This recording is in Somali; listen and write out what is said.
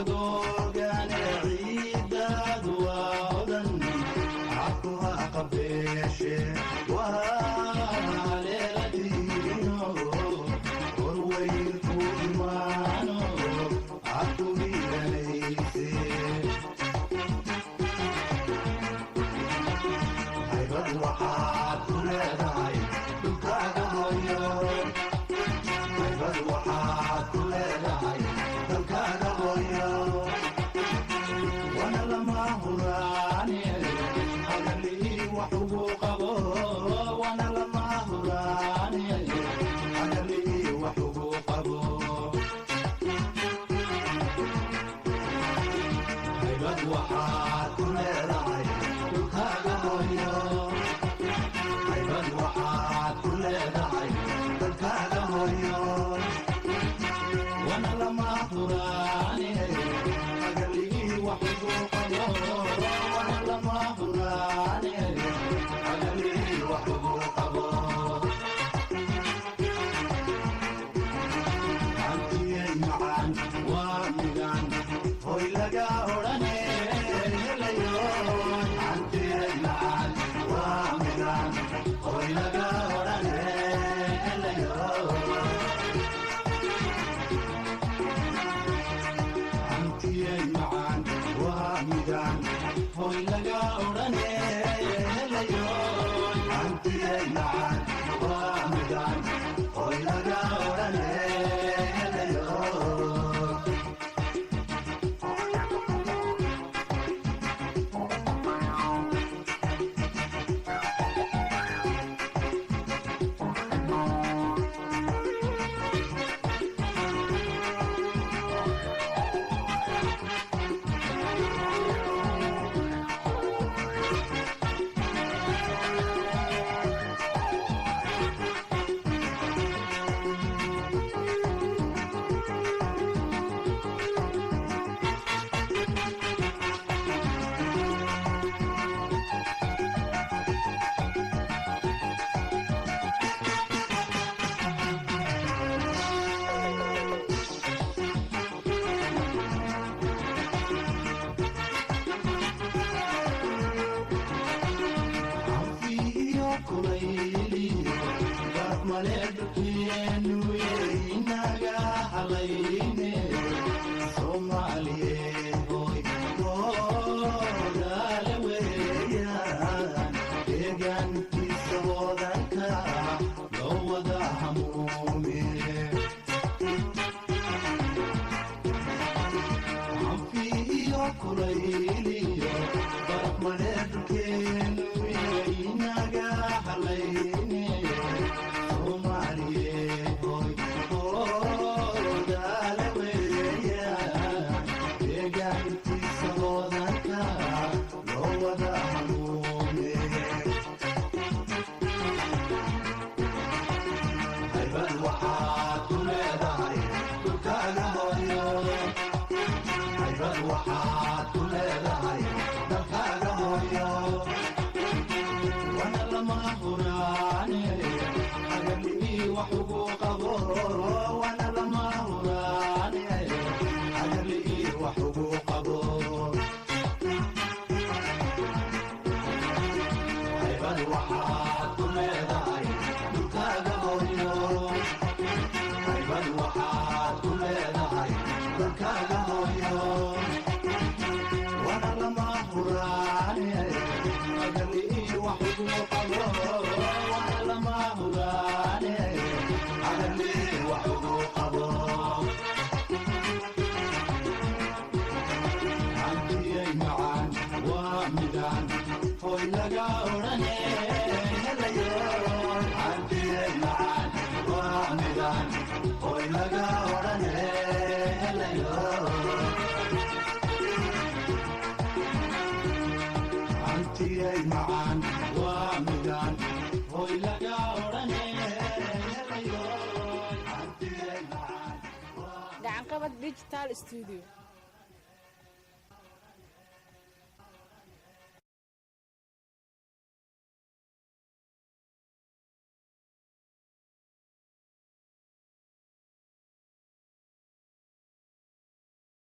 Hagoogane ciidaadu waa hodan, cabkuha qabeeshe waa leeladiino horweyn ku imaano cabku hiiranayse. Haybad waxaad ku leedahay dhulkaaga hooyo, haybad waxaad ku leedahay dalkaaga hooyo, wana lama huraane hagalii wax ugu qabo, wana lama huraane hagalii wax ugu qabo. Haybad waxaad ku leedahay dhulkaaga hooyo, haybad waxaad ku leedahay dalkaaga hooyo, wana lama huraane hagalii wax ugu qabo, wana lama huraane hagalii wax ugu qabo. Hantiyay macaan waa midaan hoy laga odhane helayo, hantiyay macaan waa midaan hoy laga odhane helayo, hantiyay macaan waa midaan hoy laga odhane helayo, hantiyay macaan waa midaan hoy laga odhane helayo. Anfiyo kulayliyo baraf male dhulkeenu inaga halayne, Soomaaliyeed hoy hoodaale weeyaan, deegaankiisa hodanka loo wada hamuume. Anfiyo kulayliyo baraf male dhulkeenu inaga halayne, Soomaaliyeed hoy hoodaale weeyaan, deegaankiisa hodanka loo wada hamuume. Haybad waxaad ku leedahay dhulkaaga hooyo, haybad waxaad ku leedahay dalkaaga hooyo, wana lama huraane hagalii wax ugu qabo, wana lama huraane hagalii wax ugu qabo. Haybad waxaad ku leedahay dhulkaaga hooyo, haybad waxaad ku leedahay dalkaaga hooyo, wana lama huraane hagalii wax ugu qabo, wana lama huraane hagalii wax ugu qabo. Hantiyay macaan waa midaan hoy laga odhane helayo, hantiyay macaan waa midaan hoy laga odhane helayo, hantiyay macaan waa midaan hoy laga odhane helayo, hantiyay macaan. Gacanqabad Digital Studio.